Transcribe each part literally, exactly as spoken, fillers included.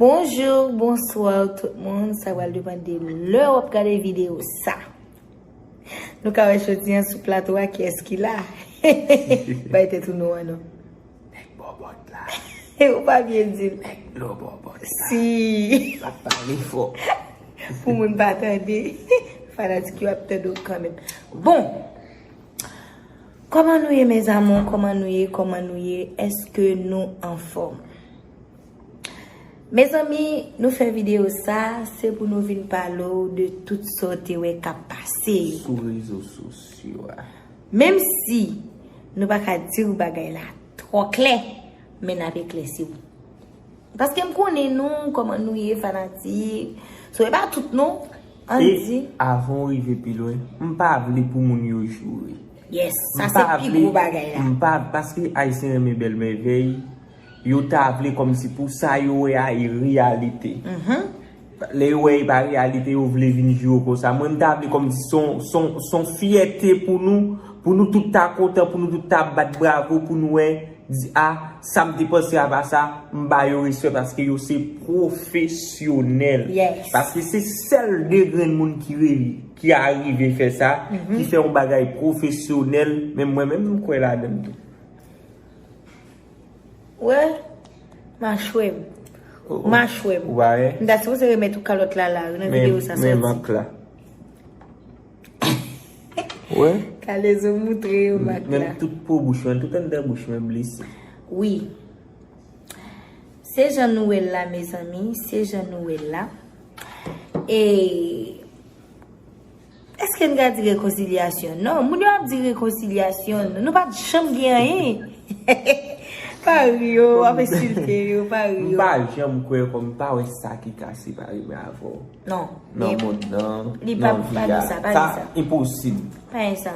Bonjou, bonswa tout moun. Sa pral depann de lè w ap gade videyo sa. Nou ka wè jodi an sou plato a kiyès ki la. Bay tèt ou non an non. Nèg bòbòt la. Ou pa byen di l. Nèg bòbòt la. Si. L ap pale fò. Pou moun pa tande. Fanatik yo ap tande w kanmenm. Bon. Kòman nou ye, mes amours? Kòman nou ye? Kòman nou ye? Èske nou anfòm? Mezanmi, nou fè videyo sa, se pou nou vin pale w de tout sa w te wè k ap pase. Sou rezo sosyo a. Menm si nou pa ka di w bagay la twò klè, men n ap eklèsi w. Paske m konnen nou, kòman nou ye, fanatik. So, e pa tout non, ann di. E avan w rive pi lwen, m pa vle pou moun yo joure. Yes, sa se pi gwo bagay la. M pa, paske Ayisyen renmen bèl mèvèy, yo ta vle kòmsi pou sa yo wè a e reyalite. Lè yo wè e pa reyalite, yo vle vin joure w konsa. Mwen, m ta vle kòmsi se yon, se yon, se yon fyète pou nou, pou nou tout ta kontan, pou nou tout ta bat bravo, pou nou wè, di, a, sa m te panse a pa sa, m ba yo respè paske yo se pwofesyonèl. Yes. Paske se sèl de grenn moun ki re-, ki arive fè sa, ki fè yon bagay pwofesyonèl, men mwen menm, m kwè ladan l tou. Wè, machwè m. Oh, oh. Machwè m. Ou pa wè? M ta sipoze remèt ou kalòt la la, nan videyo sa sòti. Men, men mank la. Wè? Kalezo moutre yo mak la. Menm tout po bouch mwen, tout anndan bouch mwen blese. Wi. Se jan nou wè l la, mezanmi, se jan nou wè l la. E èske n ka di rekonsilyasyon? Non, moun yo ap di rekonsilyasyon, nou pa t janm gen anyen. Pa ri yo, w ap ensilte yo, pa ri yo. M pa janm kwè kòm m pa wè sa ki ka separe mwen avè w. Non, nan mond nan, nan vi a. Sa enposib. Pa gen sa.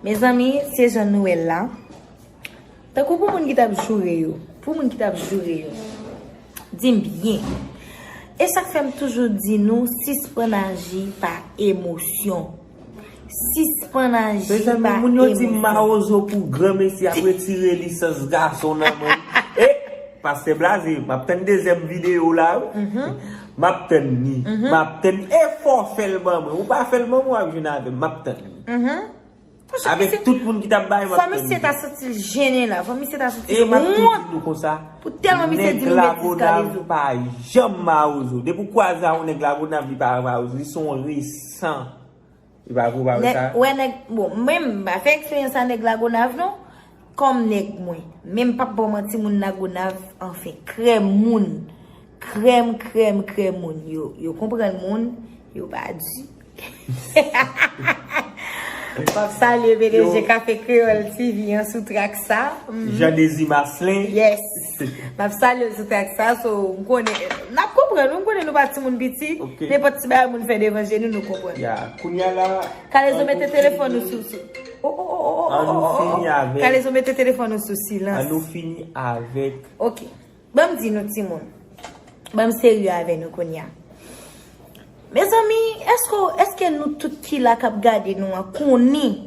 Mezanmi, se jan nou wè l la. Tankou pou moun ki t ap joure yo, pou moun ki t ap joure yo, di m byen. E sa k fè m toujou di nou, sispann aji pa emosyon. Sispann aji pa emosyon. Mezanmi, moun yo di m mawozo pou granmesi ap retire lisans gason nan men l. E, Pastè Blaze, m ap tann dezyèm videyo w la, wi. M ap tann li. M ap tann li. E fò w fè l ban mwen. Ou pa fè l ban mwen, w ap jwenn avè m. M ap tann li. Avèk tout moun ki t ap bay, m ap tann li. Fò misye ta santi l jennen la. Fò misye ta santi l wont. E m ap tou di nou konsa, pou tèlman misye di nou betiz Kalezo. Nèg Lagonav pa janm mawozo. Depi w kwaze a yon nèg Lagonav, li pa mawozo. Li se yon resan. Li pa vre, ou pa wè sa? Wè nèg, bon, mwen, m pa fè eksperyans a nèg Lagonav, non. Kòm nèg mwen. Men m p ap ba w manti, moun Lagonav, anfen, krèm moun. Krèm, krèm, krèm moun. Yo, yo konprann moun, yo pa di. M ap salye P D G Kafe Kreyòl T V an sou trak sa. Jean Désir Marcelin. Yes. M ap salye l sou trak sa, so, m konnen, n ap konprann, m konnen nou pa timoun piti, nenpòt ti bagay moun fè devan je nou, nou konprann. Ya, kounye a la, Kalezo, mete telefòn ou sou, sou, oh, oh, oh, oh, oh, oh, oh, oh. Kalezo, mete telefòn ou sou silans. An nou fini avèk. Ok. Ban m di nou, timoun. Ban m serye avè nou kounye a. Mezanmi, èske, èske nou tout ki la k ap gade nou an konnen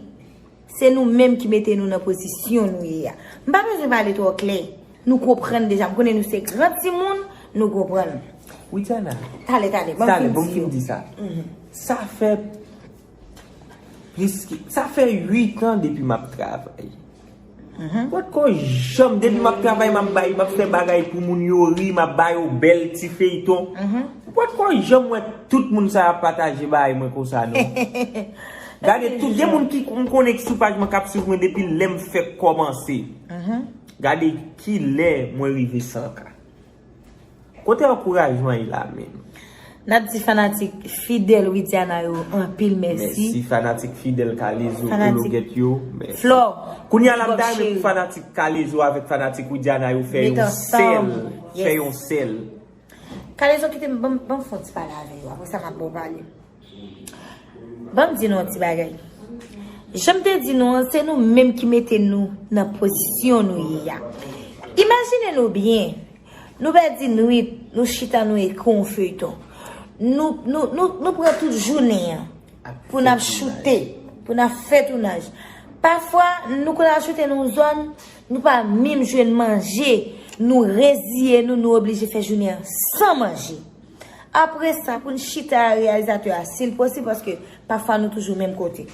se nou menm ki mete nou nan pozisyon nou ye a? M pa bezwen pale twò klè. Nou konprann deja. M konnen nou se gran timoun, nou konprann. Widiana. Talè, talè, ban m fin di sa. Talè, ban m fin di sa. Sa fè plis ke, sa fè uit an depi m ap travay. Ou pa t ko janm, depi m ap travay, m ap bay, m ap fè bagay pou moun yo ri, m ap ba yo bèl ti feyton. Ou pa t ko janm wè tout moun sa y ap pataje bagay mwen konsa, non. Gade, tout, gen moun ki m konnen ki sou paj mwen k ap swiv mwen depi lè m fèk kòmanse. Gade kilè mwen rive san K. Kote ankourajman e la menm? N ap di fanatik fidèl Widiana yo anpil mèsi. Mèsi fanatik fidèl Kalezo, Ologèt yo. Mèsi. Flò, kounye a la, m ta renmen pou fanatik Kalezo avèk fanatik Widiana yo fè yon sèl. Fè yon sèl. Kalezo, kite m, ban m, ban m fè yon ti pale avè yo. Apre sa, m ap ba w pale. Ban m di nou yon ti bagay. Jan m te di nou an, se nou menm ki mete nou nan pozisyon nou ye a. Imajine nou byen, nou pèdi nwit, nou chita, nou ekri yon feyton. Nou, nou, nou, nou pran tout jounen an pou n ap choute, pou n ap fè tounaj. Pafwa, nou konn al choute nan yon zòn, nou pa menm jwenn manje. nou reziye nou, nou oblije fè jounen an san manje. Apre sa, pou n chita a reyalizatè a, si l posib, paske pafwa nou toujou menm kote.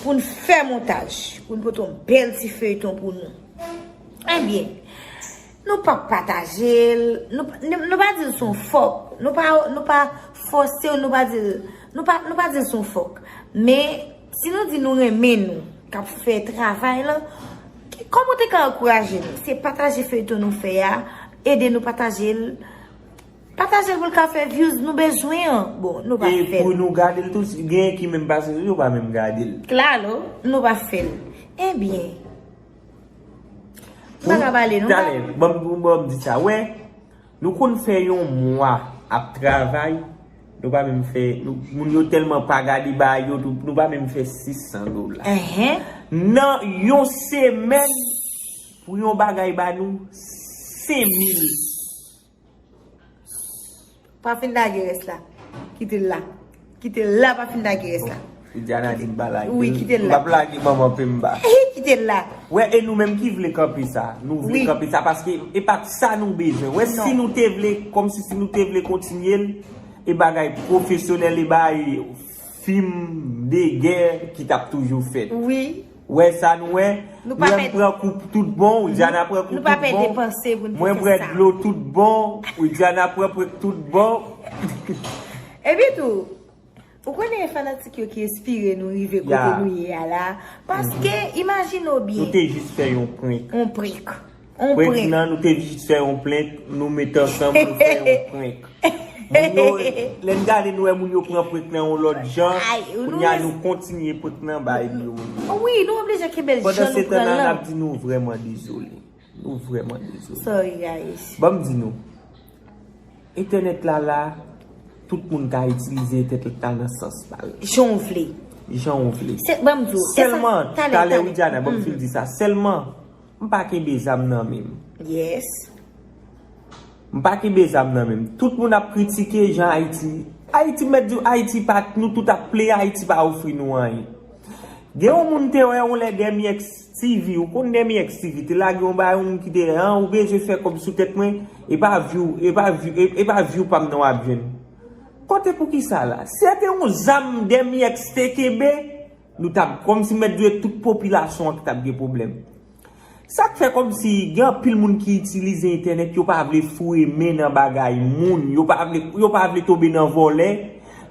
Pou n fè montaj, pou n pote yon bèl ti feyton pou nou. Ebyen, nou pa pataje l, nou, nou, nou pa di l se yon fòk, nou pa, nou pa fòse l, nou pa di l, nou pa, nou pa di l se yon fòk. Men, si nou di nou renmen nou, k ap fè travay lan, kòman w te ka ankouraje nou? Se pataje feyton nou fè a, ede nou pataje l. Pataje l pou l ka fè views nou bezwen an. Bon, nou pa fè l. E pou nou gade l tou, si gen ki menm pase sou yo, pa menm gade l. Klalo, nou pa fè l. Ebyen, m pa ka pale, non, talè, ban m, ban m di sa, wè, nou konn fè yon mwa ap travay, nou pa menm fè, nou, moun yo tèlman pa gade bagay yo, tou, nou pa menm fè sis san dola. Nan yon semèn, pou yon bagay ba nou senk mil. Pa fin lage rès la. Kite l la. Kite l la, pa fin lage rès la. Widiana di m pa lage. Wi, kite l la. M p ap lage manman Pemba. Kite l la. Wè, e nou menm ki vle kanpe sa. Nou vle kanpe sa paske e pa t sa nou bezwen. Wè, si nou te vle, kòmsi si nou te vle kontinye l, e bagay pwofesyonèl, e bagay fim de gè ki t ap toujou fèt. Wi. Wè sa nou wè? Nou pa pèdi. Pran kou tout bon, Widiana pran kou tout bon. Nou pa pèdi panse pou n fè sa. Mwen bwè dlo tout bon, Widiana pran prek tout bon. Epi tou, ou konnen e fanatik yo ki enspire nou rive kote nou ye a la. Paske, imajine w byen. Nou te jis fè yon prank. Yon prank. Yon prank. Prank nan, nou te jis fè yon prank, nou met ansanm, nou fè yon prank. Moun yo, lè n gade, nou wè moun yo pran prank nan yon lòt jan. Kounye a, nou kontinye prank nan bay yo. Wi, nou oblije kenbe l jan nou pran l lan. Pandan se tan nan, n ap di nou vrèman dezole. Nou vrèman dezole. Sorry, guys. Ban m di nou, entènèt la la, tout moun ka itilize entènèt la nan sans pa yo. Jan w vle. Jan w vle. Se, ban m di w, sèlman, talè, talè, Widiana, ban m fin di sa. Sèlman, m pa kenbe zam nan men m. Yes. M pa kenbe zam nan men m. Tout moun ap kritike jan Ayiti. Ayiti, m mèt di w, Ayiti pa, nou tout ap plenyen, Ayiti pa ofri nou anyen. Gen yon moun te wè yon lè Demi X T V, ou konn Demi X T V, te lage yon bagay, yon moun ki te, an, ou bezwen fè kòb sou tèt mwen, e pa view, e pa view, e, e pa view pa m nan w ap jwenn. Kote poukisa la? Si se te yon zam Demi X te kenbe, nou t ap, kòmsi m mèt di w, tout popilasyon an ki t ap gen pwoblèm. Sa k fè kòmsi gen anpil moun ki itilize entènèt, yo pa vle foure men nan bagay moun, yo pa vle, yo pa vle tonbe nan vòlè,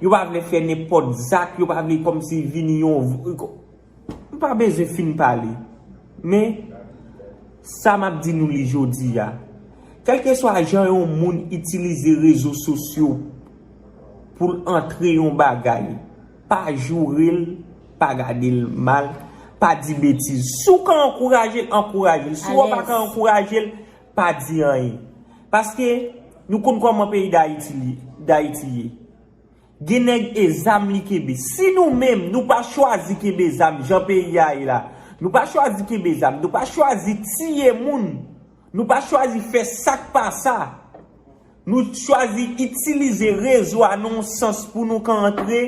yo pa vle fè nenpòt zak, yo pa vle kòmsi vini yon, m pa bezwen fin pale. Men, sa m ap di nou li jodi a, kèlkeswa jan yon moun itilize rezo sosyo pou l antre yon bagay, pa joure l, pa gade l mal, pa di betiz. Si w ka ankouraje l, ankouraje l. Si w pa ka ankouraje l, pa di anyen. Paske nou konn kòman peyi Dayiti li, Dayiti ye. Gen nèg e zam li kenbe. Si nou menm, nou pa chwazi kenbe zam jan peyi a ye la, nou pa chwazi kenbe zam, nou pa chwazi tiye moun, nou pa chwazi fè sa k pa sa, nou chwazi itilize rezo a nan yon sans pou nou ka antre,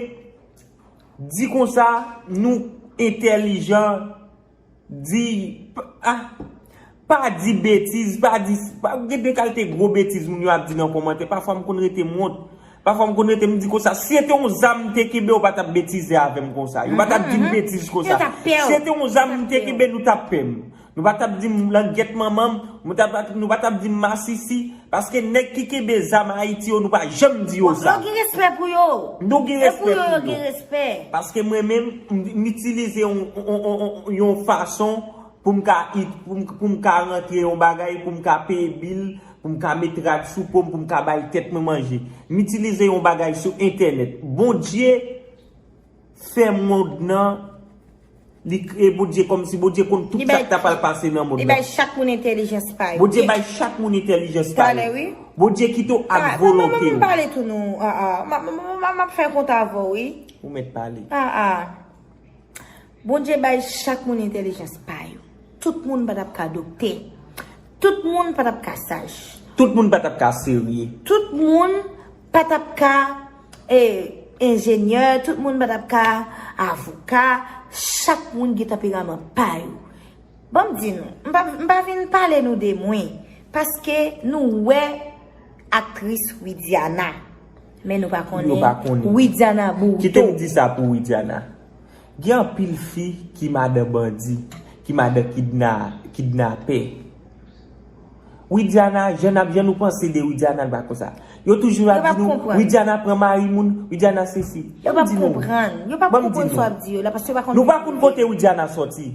di konsa, nou entèlijan, di, p-, ah, pa di betiz, pa di, pa, gen de kalite gwo betiz moun yo ap di nan kòmantè. Pafwa m konn rete m wont. Pafwa m konn rete m di konsa, si se te yon zam m te kenbe, yo pa t ap betize avè m konsa. Yo pa t ap di m betiz konsa. Si se te yon zam m te kenbe, nou t ap pè m. Nou pa t ap di m langyèt manman m, nou t ap, nou pa t ap di m masisi, paske nèg ki kenbe zam Ayiti yo, nou pa janm di yo sa. Nou gen respè pou yo. Nou gen respè pou yo. Paske mwen menm, m, m itilize yon, yon, yon, yon, yon fason pou m ka it-, pou m, pou m ka rantre yon bagay, pou m ka peye bil, pou m ka met rad sou po m, pou m ka bay tèt mwen manje. M itilize yon bagay sou entènèt. Bondye fè mond nan, li kreye Bondye kòmsi Bondye konn tout sa k ta pral pase nan mond nan. Li bay chak moun entèlijans pa yo. Bondye bay chak moun entèlijans pa yo. Bondye kite w ak volonte w. Pale tou non. Ah, ah. M ap fè kont avè w, wi. Ou mèt pale. Ah, ah. Bondye bay chak moun entèlijans pa yo. Tout moun pa t ap ka doktè. Tout moun pa t ap ka saj. Tout moun pa t ap ka serye. Tout moun pa t ap ka, eh, enjenyè. Tout moun pa t ap ka avoka. Chak moun gen tanperaman pa yo. Ban m di nou, m pa, m pa vin pale nou de mwen. Paske nou wè aktris Widiana, men nou pa Yo pa konnen. konnen Widiana Bourdeau. Kite m di sa pou Widiana. Gen anpil fi ki madan bandi, ki madan kidna, kidnapè. Widiana, jan n ap, jan nou panse de Widiana, l pa konsa. Yo toujou ap Yo p ap di nou, konprann. Widiana pran mari moun, Widiana sesi. Yo p ap konprann. Yo p ap Ban m di konprann nou. Sa w ap di yo la, paske yo pa konn Nou pa konn kote Widiana sòti.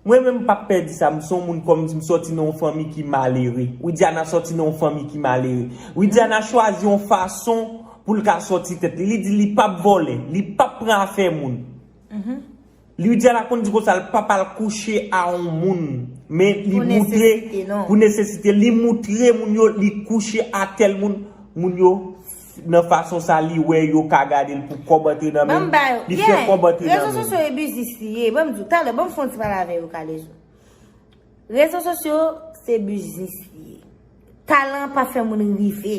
Mwen menm m p ap pè di sa, m se yon moun kòm si m sòti nan yon fanmi ki malere. Widiana sòti nan yon fanmi ki malere. Widiana chwazi yon fason pou l ka sòti tèt li. Li di li p ap vòlè, li p ap pran afè moun. Widiana konn di konsa l p ap al kouche a yon moun. Men li Pou moutre nesesite, non. Pou nesesite, li moutre moun yo, li kouche a tèl moun, moun yo nan fason sa li wè yo ka gade l pou kòb antre nan men Ban m ba yo. Li fè kòb antre nan Rezo men sosyo e biznis li ye. Ban m di w, talè, ban m fè yon ti pale avè yo, Kalezo. Rezo sosyo se biznis li ye. Talan pa fè moun rive.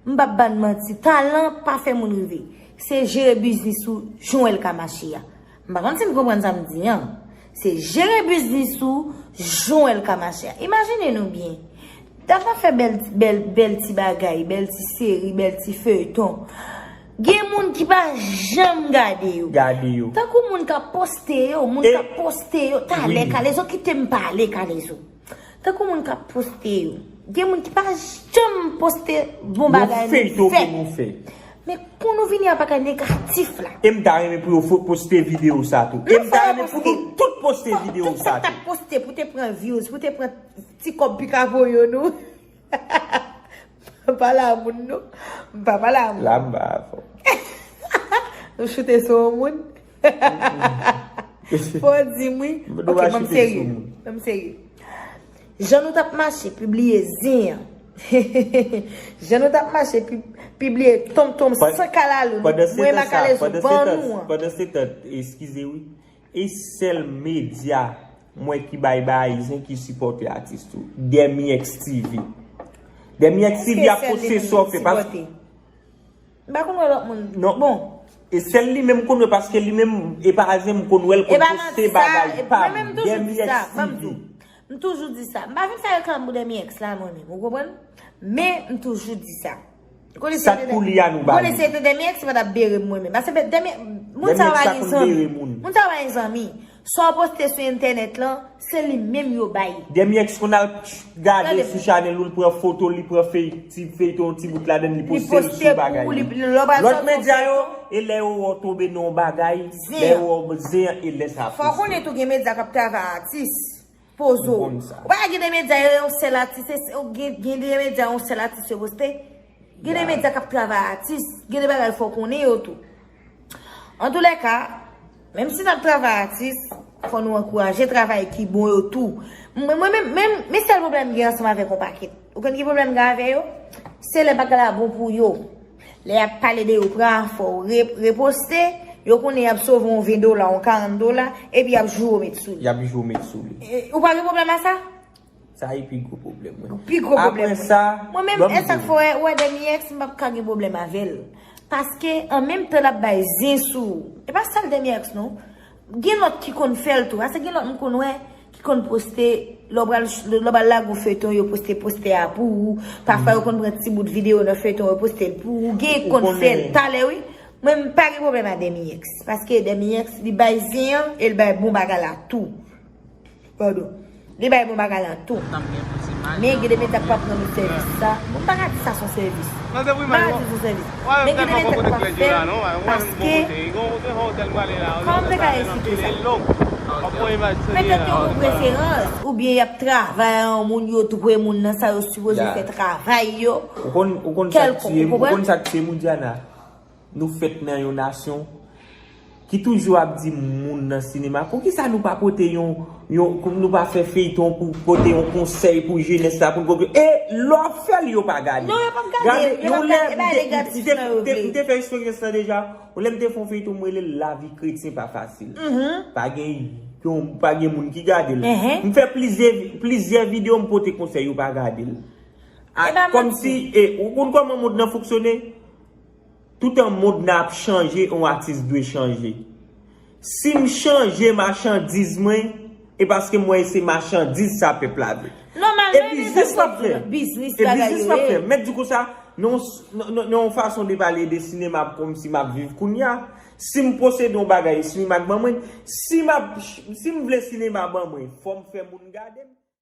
M p ap ban n manti. Talan pa fè moun rive. Se jere biznis ou jan w wè l ka mache a. M pa konn si n konprann sa m di an. Se jere biznis ou jan w wè l ka mache a. Imajine nou byen. Dam ap fè bèl, bèl, bèl ti bagay, bèl ti seri, bèl ti feyton. Gen moun ki pa janm gade yo. Gade yo. Tankou moun k ap poste yo, moun E- k ap poste yo. Talè, Wi. Kalezo, kite m pale, Kalezo. Tankou moun k ap poste yo. Gen moun ki pa janm poste bon Yon bagay nou feyton ke fè. Nou fè. Men pou nou vini a bagay negatif la. E m ta renmen pou yo fo- poste videyo sa tou. E m ta renmen pou nou tout poste videyo sa Fòk ta tou. Poste pou te pran views, pou te pran ti kòb pikapoyo nou. M pa pale a moun non. M pa pale a moun. La m ba avè w. Nou choute sou yon moun. Fò di m wi. Nou Ok, pa ban m choute serye. Sou moun. Ban m serye. Jan nou t ap mache pibliye zen an. Jan nou t ap mache pi- pibliye tonmtonm Pa- san kalalou. Pandan se Mwen tan sa, Makalezo pandan se ban tan, nou an. Pandan se tan, eskize wi. E sèl medya mwen ki bay bay zen ki sipòte atis tou. Dèmi X T V. Dèmi X T V ap poste sa w fè. Pas- M pa konn wè lòt moun. Non. Bon. E sèl li menm konn wè paske li menm e pa zen m konn wè l konn E pa poste manti sa, bagay e pa mwen m. menm toujou Dèmi di sa, X T ban m V. di w. M toujou di sa. M pa vin fè reklam pou Dèmi X la mwen menm, ou konprann? Men m toujou di sa. Konnen Sa k pou li a nou ba Konnen li. Se te Dèmi X pa t ap bere m mwen menm. Paske Dèmi X, moun sa yo pa gen zanmi. Moun sa yo pa gen zanmi. Sa w poste sou entènèt lan, se li menm yo bay. Dèmi X konn al gade sou chanèl ou, l pran foto, li pran fey, ti feyton, ti bout ladan, li poste l sou bagay li. Lòt medya yo, e lè yo wè w tonbe nan yon bagay, lè yo wè w zen an, e lè sa poste. Fò w konnen tou gen medya k ap travay atis. Pozo. Ou pa gen de medya yo yon sèl atis, gen de medya yon sèl atis yo poste. Gen de medya k ap travay atis, gen de bagay fò w konnen yo tou. Antoulèka, menm si n ap travay atis, fò nou ankouraje travay ki bon yo tou. Mwen menm, men sèl pwoblèm m gen ansanm avèk yon pakèt. Ou konn ki pwoblèm m gen avè yo? Se lè bagay la bon pou yo. Lè y ap pale de yo, pran afè w, re- reposte, yo konnen y ap sove yon ven dola, yon karant dola, epi y ap joure w met sou li. Y ap joure w met sou li. Ou pa gen pwoblèm a sa? Sa e pi gwo pwoblèm mwen. Pi gwo pwoblèm mwen. Apre sa, mwen menm, e sa k fè w wè Dèmi X, m p ap ka gen pwoblèm avè l. Paske an menm tan l ap bay zen sou ou. E pa sèl Dèmi X non. Gen lòt ki konn fè l tou. Paske gen lòt m konn wè ki konn poste, lè w pral lè w pral lage yon feyton, yo poste postè a pou ou. Pafwa yo konn pran ti bout videyo nan feyton, yo poste l pou ou. Gen konn fè l talè wi. Mwen m pa gen pwoblèm a Dèmi X. Paske Dèmi X, li bay zen an e l bay bon bagay la tou. Padon. Li bay bon bagay la tou. Men gen de medya k pa pran nou sèvis sa. Bon, m pa ka di sa se yon sèvis. M pa ka di se yon sèvis. Men gen de medya k pa fè paske kòman m te ka eksplike sa? Petèt yo gen preferans oubyen y ap travay a yon moun, yo dwe moun nan sa yo sipoze fè travay yo. Ou konn, ou konn sa k tiye m, ou konn sa k tiye m, Widiana? Nou fèt nan yon nasyon ki toujou ap di moun nan sinema, poukisa nou pa pote yon, yon, nou pa fè feyton pou pote yon konsèy pou jenès la, pou n konprann? E lè w ap fè l, yo pa gade. Non, yo p ap gade, yo p ap gade, e pa negatif nan yo vle. M te fè eksperyans lan deja. Yon lè m te fè yon feyton, m rele l Lavi kretyen pa fasil. Pa gen yon, pa gen moun ki gade l. M fè plizyè, plizyè videyo, m pote konsèy, yo pa gade l. Kòmsi, e, ou konn kòman mond nan fonksyone? Toutan mond nan ap chanje, yon atis dwe chanje. Si m chanje machandiz mwen, E paske m wè se machandiz sa pèp la vle. Nòmal, E men biznis l ap fè. Biznis E bagay biznis yo l ap fè. ye. Mèt di konsa, nan yon fason de pale de sinema kòmsi m ap viv kounye a. Si m posede yon bagay, sinema k ban mwen. Si m ap, si m vle sinema ban mwen, fò m fè moun gade m.